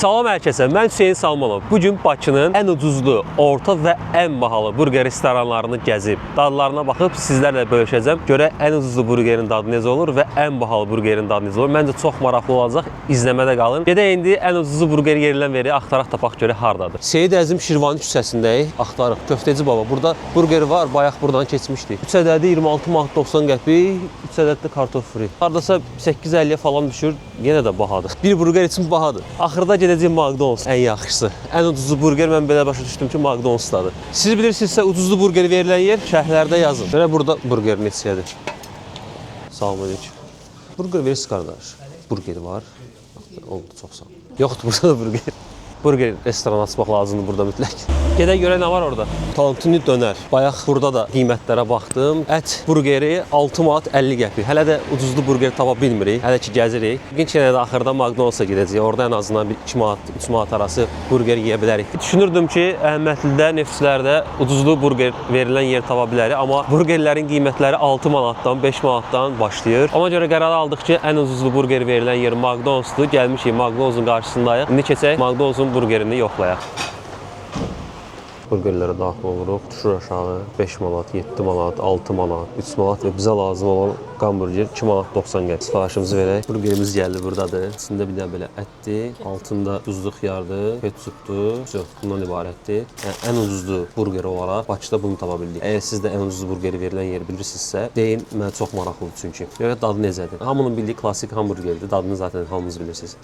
Salam hər kəsə, mən Hüseyn Salmanov. Bu gün Bakının ən ucuzlu, orta və ən bahalı burger restoranlarını gəzib, dadlarına baxıb sizlərlə bölüşəcəm. Görək ən ucuzlu burgerin dadı necə olur və ən bahalı burgerin dadı necə olur. Məncə çox maraqlı olacaq. İzləmədə qalın. Gedək indi ən ucuzlu burger yerilən veri axtaraq tapaq görək hardadır. Seyid Əzim Şirvani küçəsindəyik. Axtarıq. Köfteci baba. Burada burger var. Bayaq buradan keçmişdik. 3 ədədi 26 manat 90 qəpik, 3 ədəd də kartof fri. Hardasa 8.50-yə falan düşür. Yenə də bahadır. Bir burger üçün bahadır. Axırda gedəcəyik McDonald's ən yaxşısı. Ən ucuzlu burger mən belə başa düşdüm ki, McDonald's-dadır. Siz bilirsinizsə ucuzlu burger verilən yer şərhlərdə yazın. Görə burada burger neçəyədir? Salam əleykum. Burger verirsiniz qardaş. Burger var. Oldu, çox sağ ol. Yoxdur burada da burger. Burger restoranı açmaq lazımdır burada mütləq. Gedək görək nə var orada. Tantuni dönər. Bayaq burada da qiymətlərə baxdım. Ət burgeri 6 manat 50 qəpik. Hələ də ucuzlu burger tapa bilmirik. Hələ ki gəzirik. Bugün yenə də axırda McDonald's-a gedəcəyik. Orada ən azından bir 2 manat, 3 manat arası burger yeyə bilərik. Düşünürdüm ki, Əhmədlidə, Neftçilərdə ucuzlu burger verilən yer tapa bilərik, amma burgerlərin qiymətləri 6 manatdan, 5 manatdan başlayır. Ona görə qərar aldıq ki, ən ucuzlu burger verilən yer McDonald's-dur. Gəlmişik, McDonald's-un qarşısındayıq. İndi keçək McDonald's-un burgerini yoxlayaq. Burgerlərə daxil oluruq. Düşür aşağı 5 manat, 7 manat, 6 manat, 3 manat və bizə lazım olan hamburger 2 manat 90 qəpik. Sifarişimizi verək. Burgerimiz gəldi, burdadır. İçində bir dənə belə ətdir, altında duzlu xiyardır, ketçupdur. Yox, bundan ibarətdir. Yəni ən ucuzlu burger olaraq Bakıda bunu tapa bildik. Əgər siz də ən ucuzlu burgeri verilən yeri bilirsinizsə, deyin, mənə çox maraqlıdır çünki. Görək dadı necədir. Hamının bildiyi klassik hamburgerdir. Dadını zaten hamınız bilirsiniz.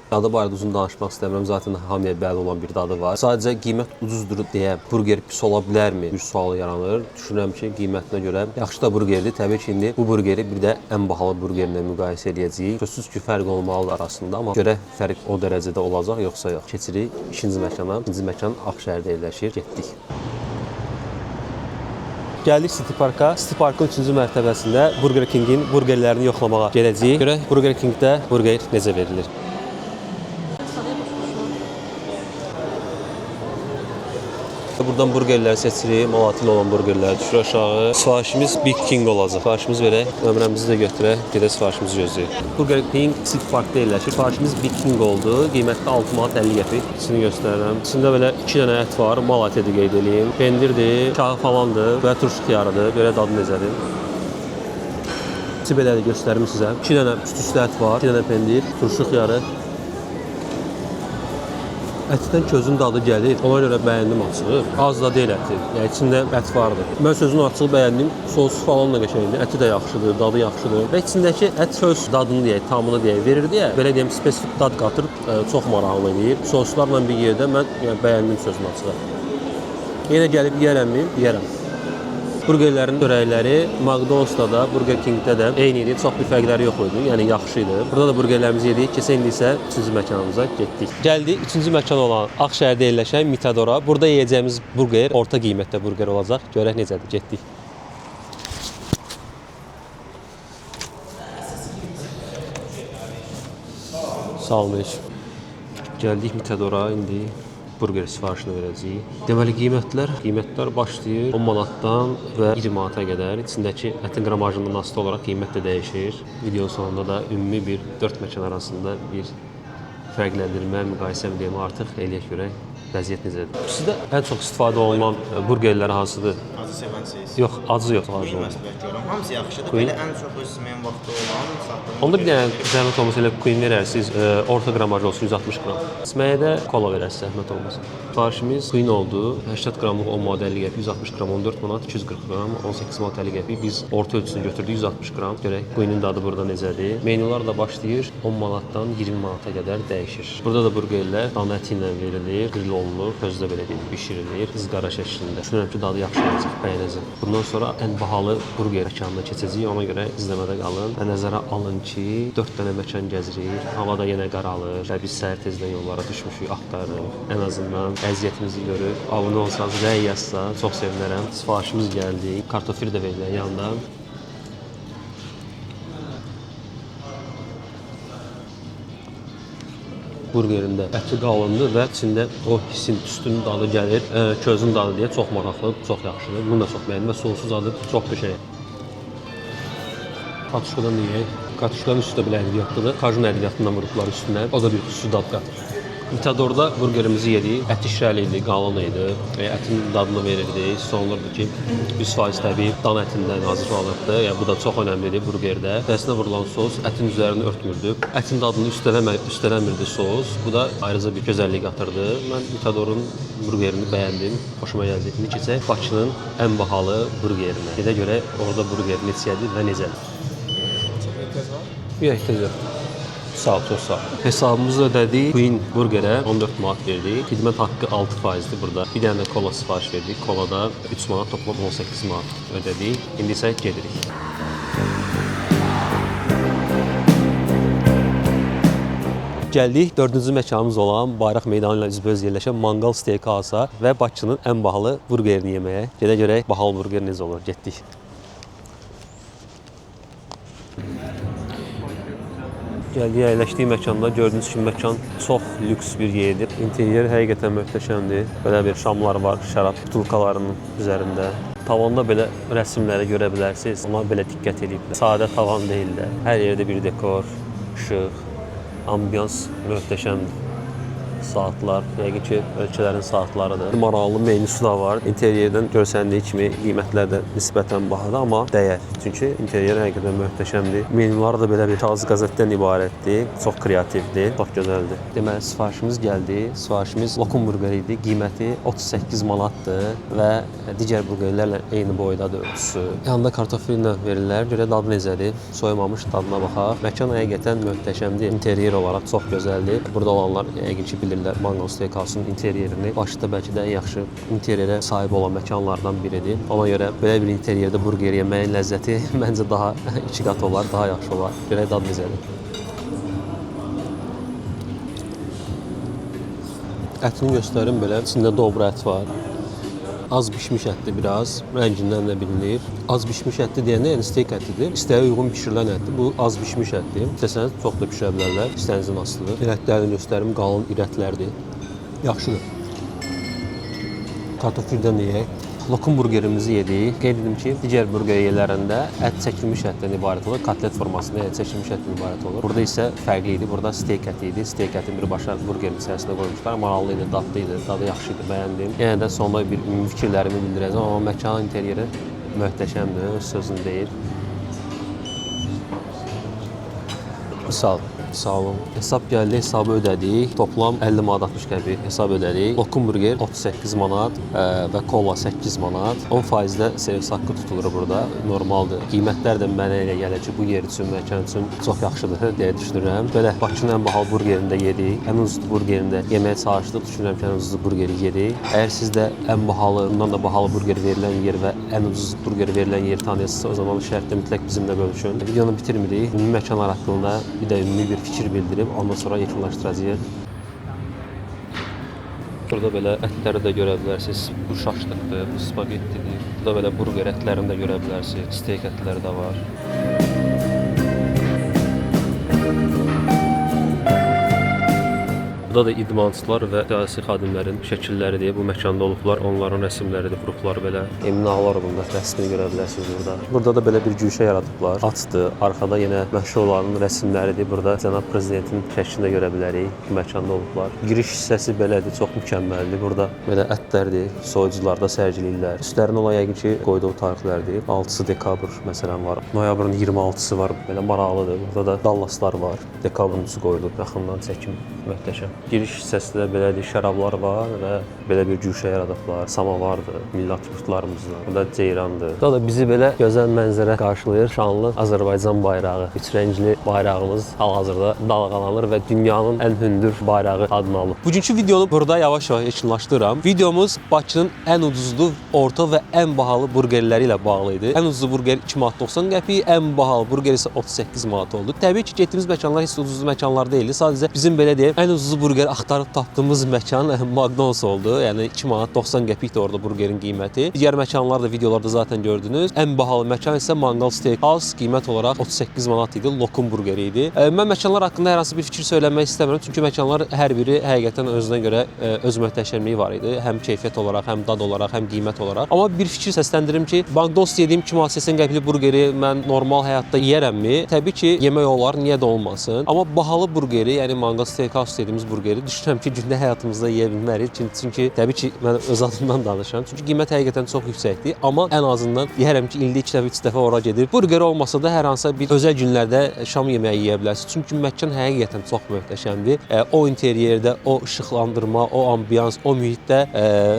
Dadı barədə uzun danışmaq istəmirəm. Zaten hamıya bəlli olan bir dadı var. Sadəcə qiymət ucuzdur deyə burger pis ola bilərmi? Bir sual yaranır. Düşünürəm ki, qiymətinə görə yaxşı da burgerdir. Təbii ki, indi bu burgeri bir də ən bahalı burgerlə müqayisə eləyəcəyik. Sözsüz ki, fərq olmalıdır arasında, amma görək fərq o dərəcədə olacaq yoxsa yox. Keçirik ikinci məkana. İkinci məkan Ağşəhərdə yerləşir. Getdik. Gəldik City Parka. City Parkın 3-cü mərtəbəsində Burger King-in burgerlərini yoxlamağa gedəcəyik. Görək Burger King-də burger necə verilir. Buradan burgerləri seçirik. Malatlı olan burgerləri düşür aşağı. Sifarişimiz Big King olacaq. Sifarişimizi verək, nömrəmizi də götürək, gedək sifarişimizi gözləyək. Burger King City Parkda yerləşir. Sifarişimiz Big King oldu. Qiyməti 6 manat 50 qəpik. İçini göstərirəm. İçində belə 2 dənə ət var. Mal əti qeyd eləyim. Pendirdir, şahı falandır və turşu xiyarıdır. Görək dadı necədir. İçi belədir, göstərim sizə. 2 dənə üst-üstə ət var, 2 dənə pendir, turşu xiyarı. Ətdən közün dadı gəlir. Ona görə bəyəndim açığı. Az da deyil əti. Yəni içində ət vardı. Mən sözün açığı bəyəndim. Sosu falan da qəşəngdir. Əti də yaxşıdır, dadı yaxşıdır. Və içindəki ət köz dadını deyək, tamını deyək, verir deyə belə deyim, spesifik dad qatır, çox maraqlı eləyir. Soslarla bir yerdə mən yəni bəyəndim sözün açığı. Yenə gəlib yeyərəmmi? Yeyərəm. Burgerlərin çörəkləri McDonald's-da da, Burger King-də də eyni idi. Çox bir fərqləri yox idi. Yəni yaxşı idi. Burada da burgerlərimizi yedik. Keçən indi isə üçüncü məkanımıza getdik. Gəldik üçüncü məkan olan Ağşəhərdə yerləşən Mitadora. Burada yeyəcəyimiz burger orta qiymətdə burger olacaq. Görək necədir. Getdik. Salam əleykum. Gəldik Mitadora indi burger sifarişini verəcəyik. Deməli qiymətlər başlayır 10 manatdan və 20 manata qədər. İçindəki ətin qramajından asılı olaraq qiymət də dəyişir. Videonun sonunda da ümumi bir 4 məkan arasında bir fərqləndirmə, müqayisə mi deyim artıq eləyək görək vəziyyət necədir. Sizdə ən çox istifadə olunan burgerlər hansıdır? Acı sevənsiniz. Yox, acı yox, acı Queen olmaz. məsləhət görürəm. Hamısı yaxşıdır. Queen. Belə ən çox öz mənim vaxtı olan satdığım. Onda bir dənə zəhmət olmasa elə Queen verərsiniz, orta qramaj olsun 160 qram. İçməyə də kola verərsiniz zəhmət olmasa. Sifarişimiz Queen oldu. 80 qramlıq 10 manat 50 qəpik, 160 qram 14 manat, 240 qram 18 manat 50 qəpik. Biz orta ölçüsünü götürdük 160 qram. Görək Queenin dadı burada necədir. Menular da başlayır 10 manatdan 20 manata qədər dəyişir. Burada da burgerlər dana əti ilə verilir, grill olunur, közdə belə deyim, bişirilir, ızqara şəklində. Düşünürəm ki, dadı yaxşı olacaq, bəyənəcəm. Bundan sonra ən bahalı burger məkanına keçəcəyik. Ona görə izləmədə qalın. Və nəzərə alın ki, 4 dənə məkan gəzirik. Hava da yenə qaralır və biz səhər tezdən yollara düşmüşük, axtarırıq. Ən azından əziyyətimizi görüb abunə olsanız, rəy yazsanız çox sevinərəm. Sifarişimiz gəldi. Kartofir də verilən yanında. Burgerində əti qalındır və içində o hisin tüstünün dadı gəlir. Közün dadı deyə çox maraqlı, çox yaxşıdır. Bunu da çox bəyəndim və sosuz adı çox qəşəng. Kartuşkadan da yeyək. Kartuşkanın üstü də belə ədviyyatlıdır. Kajun ədviyyatından vurublar üstünə. O da bir xüsusi dad qatır. Mitadorda burgerimizi yedik. Əti şirəli idi, qalın idi. Ətin dadını verirdi. Hiss olunurdu ki, 100% təbii dan ətindən hazırlanıbdı. Yəni bu da çox önəmlidir burgerdə. Dəsinə vurulan sos ətin üzərini örtmürdü. Ətin dadını üstələmirdi sos. Bu da ayrıca bir gözəllik qatırdı. Mən Mitadorun burgerini bəyəndim. Xoşuma gəldi. İndi keçək Bakının ən bahalı burgerinə. Gedə görək orada burger neçəyədir və necədir. Ehtiyac var? Yox, ehtiyac yox. Sağ ol, çox sağ ol. Hesabımızı ödədik. Queen Burgerə 14 manat verdik. Xidmət haqqı 6%-dir burada. Bir dənə də kola sifariş verdik. Kolada 3 manat, toplam 18 manat ödədik. İndi isə gedirik. Gəldik dördüncü məkanımız olan Bayraq Meydanı ilə üzbəüz yerləşən Mangal Steakhouse-a və Bakının ən bahalı burgerini yeməyə. Gedə görək bahalı burger necə olur. Getdik. Gəldik əyləşdik məkanda. Gördüyünüz kimi məkan çox lüks bir yerdir. İnteryer həqiqətən möhtəşəmdir. Belə bir şamlar var, şərab butulkalarının üzərində. Tavanda belə rəsimləri görə bilərsiniz. Ona belə diqqət ediblər. Sadə tavan deyil də. Hər yerdə bir dekor, işıq, ambiyans möhtəşəmdir. Saatlar, yəqin ki, ölkələrin saatlarıdır. Maraqlı menüsü da var. İnteryerdən görsəndiyi kimi qiymətlər də nisbətən bahadır, amma dəyər. Çünki interyer həqiqətən möhtəşəmdir. Menyular da belə bir kağız qəzetdən ibarətdir. Çox kreativdir, çox gözəldir. Deməli, sifarişimiz gəldi. Sifarişimiz lokum burqeri idi. Qiyməti 38 manatdır və digər burqerlərlə eyni boydadır ölçüsü. Yanında kartofil ilə verirlər. Görək dadı necədir. Soyumamış dadına baxaq. Məkan həqiqətən möhtəşəmdir. İnteryer olaraq çox gözəldir. Burada olanlar yəqin ki bilirlər Mangal Steakhouse-un interyerini. Bakıda bəlkə də ən yaxşı interyerə sahib olan məkanlardan biridir. Ona görə belə bir interyerdə burger yeməyin ləzzəti məncə daha iki qat olar, daha yaxşı olar. Görək dadı necədir. Ətini göstərim belə. İçində dobra ət var. Az bişmiş ətdir biraz, rəngindən də bilinir. Az bişmiş ətdir deyəndə, yəni steak ətidir. İstəyə uyğun bişirilən ətdir. Bu az bişmiş ətdir. İstəsəniz çox da bişirə bilərlər. İstəyinizdən asılıdır. İrətlərini göstərim, qalın irətlərdir. Yaxşıdır. Kartofildən də yeyək. Lokum burgerimizi yedik. Qeyd edim ki, digər burger yerlərində ət çəkilmiş ətdən ibarət olur. Kotlet formasında, yəni çəkilmiş ətdən ibarət olur. Burada isə fərqli idi. Burada steak əti idi. Steak ətini birbaşa burgerin içərisinə qoymuşlar. Maraqlı idi, dadlı idi, dadı yaxşı idi, bəyəndim. Yenə də sonda bir ümumi fikirlərimi bildirəcəm, amma məkanın interyeri möhtəşəmdir, öz sözünü deyir. Sağ ol. Sağ olun. Hesab gəldi, hesabı ödədik. Toplam 50 manat 60 qəpik hesab ödədik. Lokum burger 38 manat və kola 8 manat. 10% də servis haqqı tutulur burada. Normaldır. Qiymətlər də mənə elə gəlir ki, bu yer üçün, məkan üçün çox yaxşıdır deyə düşünürəm. Belə Bakının ən bahalı burgerini də yedik. Ən ucuz burgerini də yeməyə çalışdıq. Düşünürəm ki, ən ucuz burgeri yedik. Əgər siz də ən bahalı, bundan da bahalı burger verilən yer və ən ucuz burger verilən yeri tanıyırsınızsa, o zaman şərtdə mütləq bizimlə bölüşün. Videonu bitirmirik. Ümumi məkanlar haqqında bir də ümumi bir fikir bildirib, ondan sonra yekunlaşdıracağıq. Burada belə ətləri də görə bilərsiniz. Bu şaşlıqdır, bu spagettidir. Burada belə burger ətlərini də görə bilərsiniz. Steak ətləri də var. Burada da idmançılar və siyasi xadimlərin şəkilləri bu məkanda olublar. Onların rəsimləridir, vurublar belə. Emin Ağlarovun da rəsmini görə bilərsiniz burada. Burada da belə bir güşə yaradıblar. Atdır. Arxada yenə məşhur olanın rəsimləridir. Burada cənab prezidentin şəklini də görə bilərik. Bu məkanda olublar. Giriş hissəsi belədir, çox mükəmməldir. Burada belə ətlərdir, soyucularda sərgiləyirlər. Üstlərində olan yəqin ki, qoyduğu tarixlərdir. 6-sı dekabr məsələn var. Noyabrın 26-sı var. Belə maraqlıdır. Burada da Dallaslar var. Dekabrın 3-ü qoyulub. Yaxından çəkim möhtəşəm. Giriş hissəsində belədir, şərablar var və belə bir güşə yaradıblar. Samavardır, milli atributlarımızdan. Burada ceyrandır. Burada da bizi belə gözəl mənzərə qarşılayır. Şanlı Azərbaycan bayrağı. Üç rəngli bayrağımız hal-hazırda dalğalanır və dünyanın ən hündür bayrağı adını alıb. Bugünkü videonu burada yavaş-yavaş yekunlaşdırıram. Videomuz Bakının ən ucuzlu, orta və ən bahalı burgerləri ilə bağlı idi. Ən ucuz burger 2 manat 90 qəpik, ən bahalı burger isə 38 manat oldu. Təbii ki, getdiyimiz məkanlar heç ucuz məkanlar deyildi. Sadəcə bizim belə deyək, ən ucuz burgeri burger axtarıb tapdığımız məkan McDonald's oldu. Yəni 2 manat 90 qəpikdir orada burgerin qiyməti. Digər məkanlar da videolarda zaten gördünüz. Ən bahalı məkan isə Mangal Steakhouse, qiymət olaraq 38 manat idi. Lokum burgeri idi. Mən məkanlar haqqında hər hansı bir fikir söyləmək istəmirəm. Çünki məkanlar hər biri həqiqətən özünə görə öz möhtəşəmliyi var idi. Həm keyfiyyət olaraq, həm dad olaraq, həm qiymət olaraq. Amma bir fikir səsləndirim ki, McDonald's yediyim 2 manat 80 qəpiklik burgeri mən normal həyatda yeyərəmmi? Təbii ki, yemək olar, niyə də olmasın. Amma bahalı burgeri, yəni Mangal Steakhouse dediyimiz burgeri düşünürəm ki, gündə həyatımızda yeyə bilmərik. Çünki təbii ki, mən öz adımdan danışıram. Çünki qiymət həqiqətən çox yüksəkdir. Amma ən azından deyərəm ki, ildə 2 dəfə, 3 dəfə ora gedib burger olmasa da hər hansısa bir özəl günlərdə şam yeməyi yeyə bilərsiniz. Çünki məkan həqiqətən çox möhtəşəmdir. O interyerdə, o işıqlandırma, o ambiyans, o mühitdə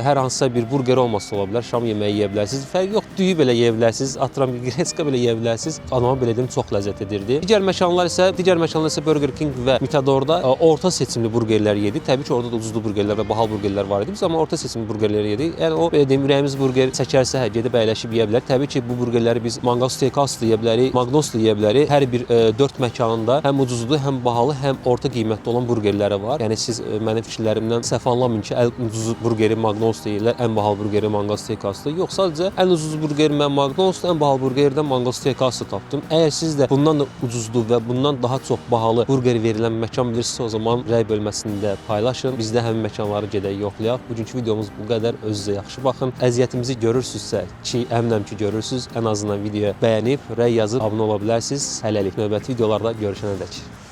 hər hansısa bir burger olmasa da ola bilər, şam yeməyi yeyə bilərsiniz. Fərqi yox, düyü belə yeyə bilərsiniz, atıram bir greçka belə yeyə bilərsiniz. Adama belə deyim, çox ləzzət edirdi. Digər məkanlar isə Burger King və Mitadorda orta seçimli burgerlər yedik. Təbii ki, orada da ucuzlu burgerlər və bahalı burgerlər var idi. Biz amma orta seçimli burgerləri yedik. Yəni o belə deyim, ürəyimiz burger çəkərsə, hə, gedib əyləşib yeyə bilər. Təbii ki, bu burgerləri biz Mangal Steakhouse-da yeyə bilərik, McDonald's-da yeyə bilərik. Hər bir 4 məkanında həm ucuzlu, həm bahalı, həm orta qiymətli olan burgerləri var. Yəni siz mənim fikirlərimdən səhv anlamayın ki, ən ucuz burgeri McDonald's-da yeyirlər, ən bahalı burgeri Mangal Steakhouse-da. Yox, sadəcə ən ucuz burgeri mən McDonald's-da, ən bahalı burgeri də Mangal Steakhouse-da tapdım. Əgər siz də bundan da ucuzlu və bundan daha çox bahalı burger verilən məkan bilirsinizsə, o zaman rəy bölməsində paylaşın. Biz də həmin məkanları gedək yoxlayaq. Bugünkü videomuz bu qədər. Özünüzə yaxşı baxın. Əziyyətimizi görürsünüzsə, ki, əminəm ki, görürsüz, ən azından videoya bəyənib, rəy yazıb abunə ola bilərsiniz. Hələlik növbəti videolarda görüşənədək.